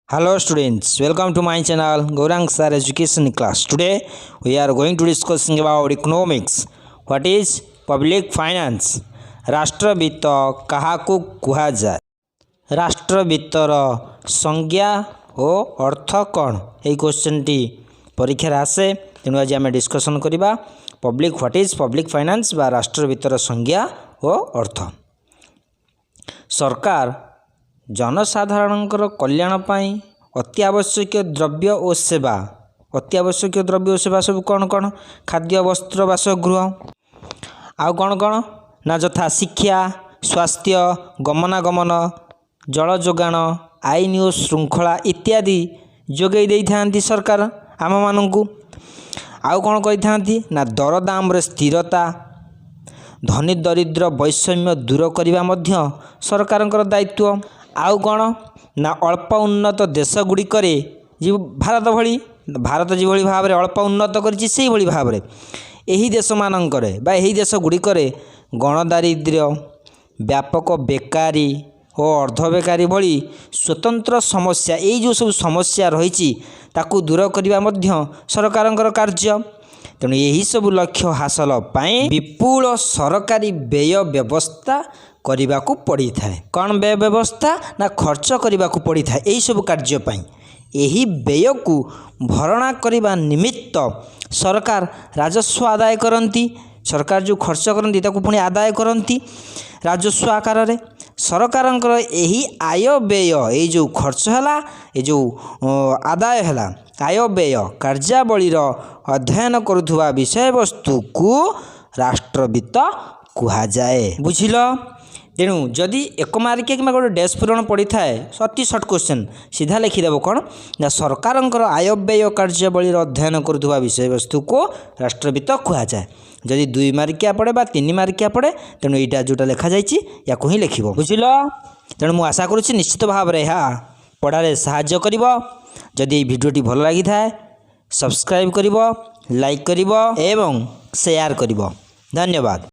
Hello students, welcome to my channel Gaurang Sir Education class. Today we are going to discussing about economics. What is public finance? ରାଷ୍ଟ୍ରବିତ୍ତ କାହାକୁ କୁହାଯାଏ? ରାଷ୍ଟ୍ରବିତ୍ତର ସଂଜ୍ଞା ଓ ଅର୍ଥ କ'ଣ? ଏଇ କ୍ୱେଶ୍ଚନଟି ପରୀକ୍ଷାରେ ଆସେ। ତେଣୁ ଆଜି ଆମେ ଡିସ୍କସନ୍ କରିବା what is public finance ବା ରାଷ୍ଟ୍ରବିତ୍ତର ସଂଜ୍ଞା ଓ ଅର୍ଥ। ସରକାର ଜନସାଧାରଣଙ୍କର କଲ୍ୟାଣ ପାଇଁ ଅତି ଆବଶ୍ୟକୀୟ ଦ୍ରବ୍ୟ ଓ ସେବା। ଅତି ଆବଶ୍ୟକୀୟ ଦ୍ରବ୍ୟ ଓ ସେବା ସବୁ କ'ଣ କ'ଣ? ଖାଦ୍ୟ, ବସ୍ତ୍ର, ବାସଗୃହ। ଆଉ କ'ଣ କ'ଣ ନା ଯଥା ଶିକ୍ଷା, ସ୍ୱାସ୍ଥ୍ୟ, ଗମନାଗମନ, ଜଳ ଯୋଗାଣ, ଆଇନ ଓ ଶୃଙ୍ଖଳା ଇତ୍ୟାଦି ଯୋଗାଇ ଦେଇଥାନ୍ତି ସରକାର ଆମମାନଙ୍କୁ। ଆଉ କ'ଣ କରିଥାନ୍ତି ନା ଦରଦାମରେ ସ୍ଥିରତା, ଧନୀ ଦରିଦ୍ର ବୈଷମ୍ୟ ଦୂର କରିବା ମଧ୍ୟ ସରକାରଙ୍କର ଦାୟିତ୍ୱ। ଆଉ କ'ଣ ନା ଅଳ୍ପ ଉନ୍ନତ ଦେଶ ଗୁଡ଼ିକରେ ଯେଉଁ ଭାରତ ଭଳି, ଭାରତ ଯେଭଳି ଭାବରେ ଅଳ୍ପ ଉନ୍ନତ କରିଛି, ସେଇଭଳି ଭାବରେ ଏହି ଦେଶମାନଙ୍କରେ ବା ଏହି ଦେଶ ଗୁଡ଼ିକରେ ଗଣଦାରିଦ୍ର୍ୟ, ବ୍ୟାପକ ବେକାରୀ ଓ ଅର୍ଦ୍ଧ ବେକାରୀ ଭଳି ସ୍ୱତନ୍ତ୍ର ସମସ୍ୟା, ଏଇ ଯେଉଁ ସବୁ ସମସ୍ୟା ରହିଛି, ତାକୁ ଦୂର କରିବା ମଧ୍ୟ ସରକାରଙ୍କର କାର୍ଯ୍ୟ। ତେଣୁ ଏହିସବୁ ଲକ୍ଷ୍ୟ ହାସଲ ପାଇଁ ବିପୁଳ ସରକାରୀ ବ୍ୟୟ ବ୍ୟବସ୍ଥା କରିବାକୁ ପଡ଼ିଥାଏ। କ'ଣ ବ୍ୟୟ ବ୍ୟବସ୍ଥା ନା ଖର୍ଚ୍ଚ କରିବାକୁ ପଡ଼ିଥାଏ ଏହିସବୁ କାର୍ଯ୍ୟ ପାଇଁ। ଏହି ବ୍ୟୟକୁ ଭରଣା କରିବା ନିମିତ୍ତ ସରକାର ରାଜସ୍ୱ ଆଦାୟ କରନ୍ତି। ସରକାର ଯେଉଁ ଖର୍ଚ୍ଚ କରନ୍ତି, ତାକୁ ପୁଣି ଆଦାୟ କରନ୍ତି ରାଜସ୍ୱ ଆକାରରେ। ସରକାରଙ୍କର ଏହି ଆୟ ବ୍ୟୟ, ଏଇ ଯେଉଁ ଖର୍ଚ୍ଚ ହେଲା, ଏ ଯେଉଁ ଆଦାୟ ହେଲା, ଆୟ ବ୍ୟୟ କାର୍ଯ୍ୟାବଳୀର ଅଧ୍ୟୟନ କରୁଥିବା ବିଷୟବସ୍ତୁକୁ ରାଷ୍ଟ୍ରବିତ୍ତ କୁହାଯାଏ। ବୁଝିଲ? ତେଣୁ ଯଦି ଏକ ମାର୍କିଆ କିମ୍ବା ଗୋଟେ ଡ୍ୟାସ୍ ପୂରଣ ପଡ଼ିଥାଏ, ଅତି ସର୍ଟ କ୍ୱେଶ୍ଚନ୍, ସିଧା ଲେଖିଦେବ କ'ଣ ନା ସରକାରଙ୍କର ଆୟ ବ୍ୟୟ କାର୍ଯ୍ୟାବଳୀର ଅଧ୍ୟୟନ କରୁଥିବା ବିଷୟବସ୍ତୁକୁ ରାଷ୍ଟ୍ରବିତ୍ତ କୁହାଯାଏ। ଯଦି ଦୁଇ ମାର୍କିଆ ପଡ଼େ ବା ତିନି ମାର୍କିଆ ପଡ଼େ, ତେଣୁ ଏଇଟା ଯେଉଁଟା ଲେଖାଯାଇଛି, ୟାକୁ ହିଁ ଲେଖିବ। ବୁଝିଲ? ତେଣୁ ମୁଁ ଆଶା କରୁଛି ନିଶ୍ଚିତ ଭାବରେ ଏହା ପଢ଼ାରେ ସାହାଯ୍ୟ କରିବ। ଯଦି ଏଇ ଭିଡ଼ିଓଟି ଭଲ ଲାଗିଥାଏ, ସବସ୍କ୍ରାଇବ୍ କରିବ, ଲାଇକ୍ କରିବ ଏବଂ ସେୟାର କରିବ। ଧନ୍ୟବାଦ।